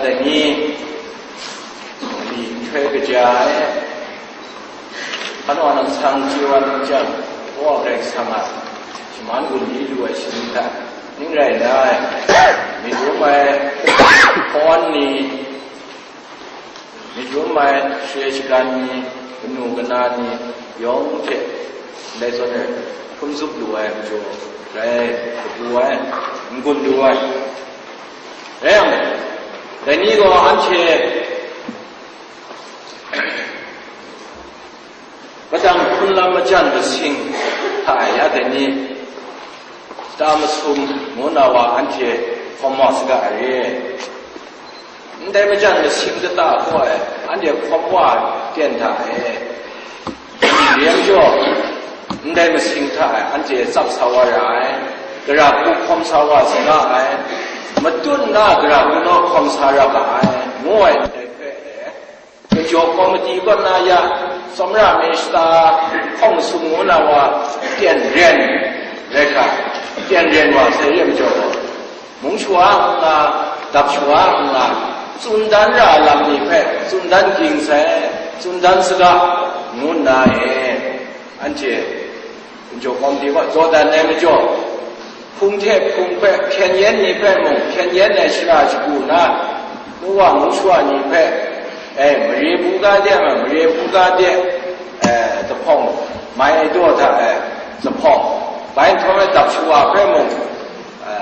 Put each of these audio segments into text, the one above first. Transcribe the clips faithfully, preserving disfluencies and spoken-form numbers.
Dai ni, li nhtoi kaja ai, hpan wa nang sang chye wa nang jang, Kawa Karai Kasang a shaman gun li lu ai shaning hta, ning rai nna, myit rum ai hkawn ni, myit rum ai share shagan ni, kanu kana ni yawng hte ndai zawn e hkrum zup lu ai majaw, grai kabu ai, n-gun lu ai. Rai yang, dai ni gaw anhte Padang hpun lam majan masing hta e ya dai ni, shata masum ngu na wa anhte hkawm wa saga ai re. Ndai majan masing kata gaw e, anhte hkawm wa ten hta e. Yen jaw, ndai masing hta e anhte tsap sa wa ra ai, gara hku hkawm sa wa saga ai, matut na gara hku naw hkawm sa ra ga ai, ngu ai ndai hpe e. Gumjaw kawmiti kaw na ya, tsawmra mi shata hkawng sum ngu na wa, tyen ren rai hkra, tyen ren wa sai re majaw gaw, mung shawa n nga, dap shawa n nga, tsun dan ra lam ni hpe tsun dan ging sai, tsun dan saga, ngu nna e, anhte Gumjaw kawmiti gaw jaw dan ai majaw, hpung hte hpung hpe hkyen yen ni hpe mung hkyen yen ai shara shagu na, nu wa mung shawa ni hpe, e, mare buga de ma, mare buga de, e, zuphpawng, mai daw hta e, zuphpawng, bai nhtawm e dap shawa hpe mung, e,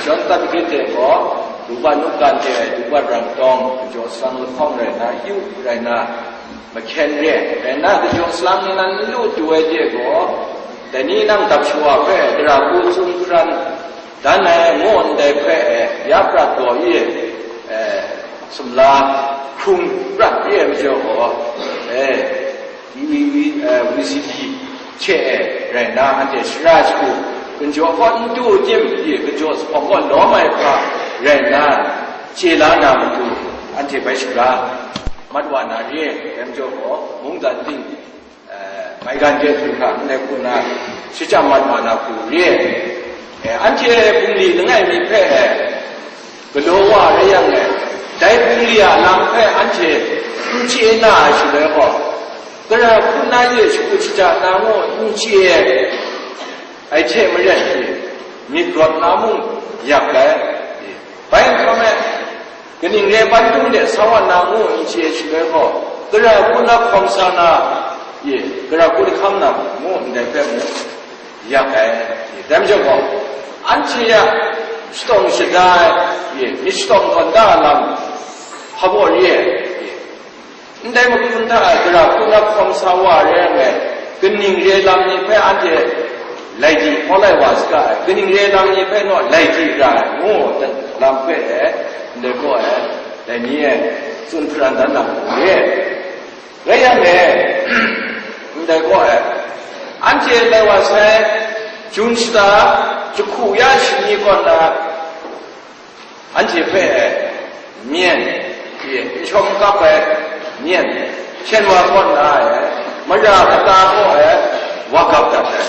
shawng tat grit de gaw, duba nup gan de ai duba rang tawng, gumjaw salang lahkawng rai na, yu rai na, mahkyen re, rai nna, gumjaw salang ni nan n lu tu ai de gaw, dai ni nang dap shawa hpe gara hku tsun hkran dan ai, ngu ndai hpe, e, ya prat gaw i, e, sumla hkrung prat i ai majaw gaw, e, wi, wi, e, wi si di hte e, rai nna, anhte shara shagu, gumjaw kaw n du tim, i gumjaw zuphpawng kaw lawm ai hpa rai nna, chye la na matu, anhte bai shagra mat wa na re, dai majaw gaw, mungdan ting, eh, maigan de hkru hkra ndai hku na shachyam mat wa na hku re. Eh, anhte bungli langai mi hpe, eh, galaw wa rai yang, eh, dai bungli a lam hpe anhte n chye na ai shaloi gaw, gara hku na ye shagu shaja na ngu n chye ai hte maren, myit rawt na mung yak ai. Bai nhtawm e, kaning re ban dung de sa wa na ngu n chye shaloi gaw, gara hku na hkawm sa na, ye, gara hku hkam na ngu ndai hpe mu yak ai. Dai majaw gaw, anhte a shatawng shada ai, ye, myit shatawng tawn da ai lam hpa baw re ai. Ndai mahkun hta e gara hku na hkawm sa wa re ai, kaning re lam ni hpe anhte lai di hkaw lai wa saga ai, kaning re lam ni hpe naw lai di ra ai, ngu lam hpe e, ndai gaw e, dai ni e tsun hparan dan na hku re. Rai yang e, ndai gaw e, anhte lai wa sai, Jun shata, jahku ya shani kaw na, anhte hpe, myen, n shawm kap ai myen, hpyen wa kaw na ai, mara kata kaw ai, wa gap dat ai.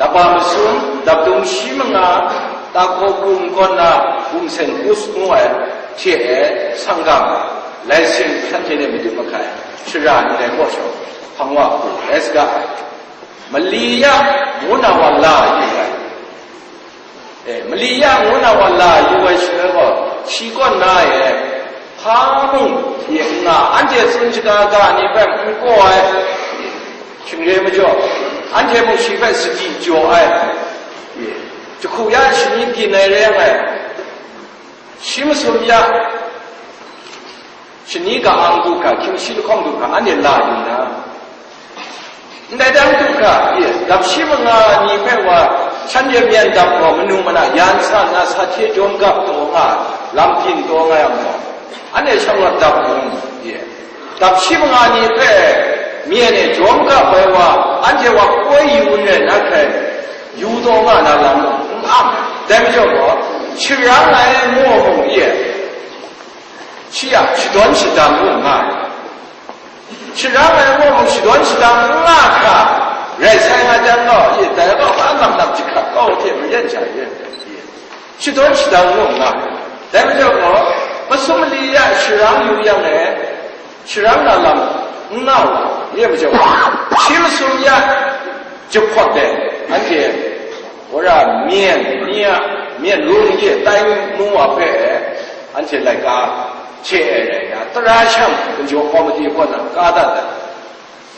Daba masum, dap dung shi manga, ta hkaw bum kaw na, bum sen kus ngu ai, hte e, sanggam, lai sing shanhte ni madu mahkai, shara ndai kaw shawng, hpang wa hku, ai saga ai. Mali ya, ngu na wa la yu ai. E, mali ya ngu na wa la yu ai shaloi gaw, shi kaw na e, hpa mung, ye n nga, anhte tsun shaga ga ni hpe n kaw ai, shingre majaw, anhte mung shi hpe sadi jaw ai, ye, jahku ya shani byin ai rai yang ai, shi masum ya, shani ka-ang du hkra, hkying shi lahkawng du hkra, anhte la yu nna, ndai dang du hkra, ye, dap shi manga ni hpe wa, shanhte myen dap gaw, manu mana yan sa nna, sa hte jawm gap taw nga, lam byin taw nga yang gaw, anhte shawng rawt dap ngu, ye, dap shi manga ni hpe myen e jawm gap ai wa, anhte wa koi yu n rai na hkrai, yu taw nga na lam mung n ang. Dai majaw gaw, shara ai ngu mung, ye, shi a shadawn shadang ngu nga ai. Shara ai ngu mung shadawn shadang n nga hkra, rai sai nga jang gaw, ye, dai gaw, kau lam lam jahkrat kau hte maren sha ye, shadawn shadang ngu nga ai. Dai majaw gaw, Masum mali ya sharang yu yang e, sharang na lam n nga u, ye majaw, shi masum ya jahpawt de, anhte, wora myen ni a, myen rung ye tai mu a hpe, anhte laika hte e rai na, tara sham, kanjaw kawmati kaw na ka dat ai.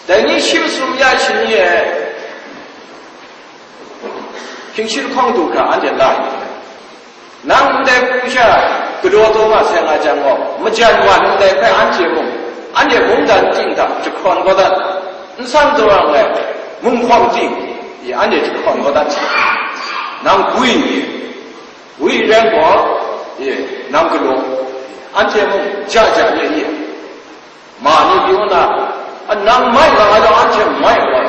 Dai ni shi masum ya shani e, hkying shi lahkawng du hkra anhte la yu ai. Nang ndai hku sha galaw taw nga sai nga jang gaw, majan wa ndai hpe anhte mung, anhte mungdan ting hta jahkrawn kau dat, n sang daw ai mung hkawm ting, i anhte jahkrawn kau dat. Nang gwi, gwi rai gaw, i, nang galaw, anhte mung ja ja ye i, ma ni pyi na, a, nang mai nga nga jang, anhte mai wa,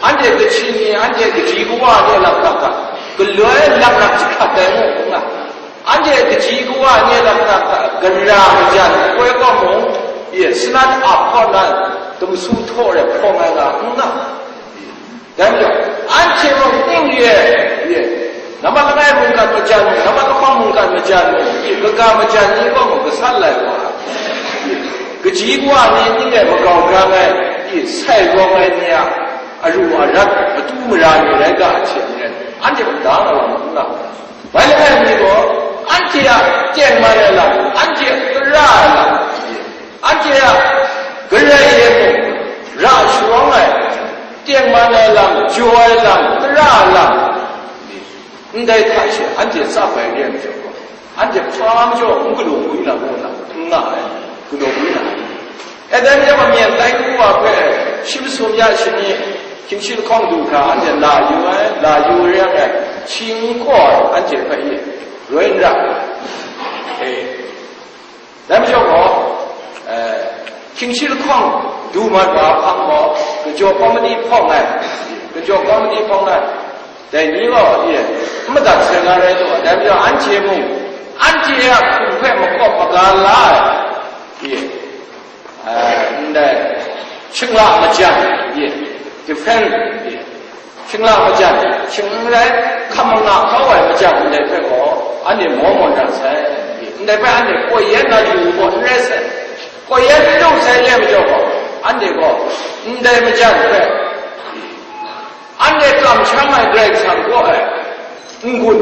anhte kachin ni, anhte kaji kawa ni lak lak hta, galoi lak lak jahkrat ai mu n nga, anhte kaji kawa ni lak lak hta, gara majan koi kaw mung, ye, sanat ap kaw na, damsu htaw rai hprawng ai nga n nga. Dai majaw, anhte mung ning re ai, ye, nambat langai mungkan majan, nambat lahkawng mungkan majan, ye, kaga majan ni gaw mung gasat lai wa, ye, kaji kawa ni ning e magau grang ai, ye, sai rawng ai ni a aru arat, matu mara ni rai ga ai hte maren, anhte mung da na wa mung n nga. Bai langai mi gaw, anhte a tengman ai lam, anhte a tara ai lam, anhte a garai e mung ra sharawng ai, tengman ai lam, jaw ai lam, tara ai lam, ndai hta she anhte tsap ai re ai majaw gaw, anhte hpa majaw n galaw bwi na mu na, n nga ai, galaw bwi na ai. E dai majaw, amyen tai ngu wa hpe shi masum ya shani, hkying shi lahkawng du hkra anhte la yu ai, la yu re ai, shi n kaw ai, anhte hpe i roi n ra ai. E, dai majaw gaw, e, hkying shi lahkawng du mat wa hpang gaw, kajaw kawmni hpawng ai, kajaw kawmni hpawng ai, dai ni gaw, e, n madat sai nga rai taw, dai majaw anhte mung, anhte a hkum hpe makawp maga la ai, e, a, ndai, shingla majan, ye, defend, ye, shingla majan, shing n rai, hkam manga kau ai majan ndai hpe gaw, anhte maw mawn ra sai, ye, ndai hpe anhte koi yan na yu gaw n rai sai, koi yan n lu sai le majaw gaw, anhte gaw, ndai majan hpe, ye, anhte kamsham ai Karai Kasang kaw ai n-gun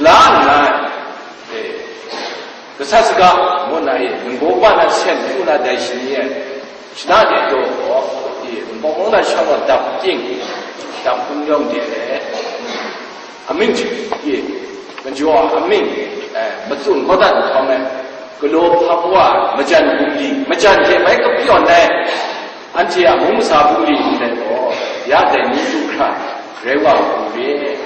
la nna, e, gasat saga ngu na e, ningbaw pa na sen hkru na dai shani e, shana de daw gaw, e, ningbaw mung na shang gaw dap ting, dap hpung yawng de e, amying hte, e, majaw a amying, e, matsun kau dat nhtawm e, galaw hpang wa ai majan bungli, majan hte bai kapyawn ai, anhte a mung masa bungli ndai gaw, ya dai ni du hkra, rai wa u re.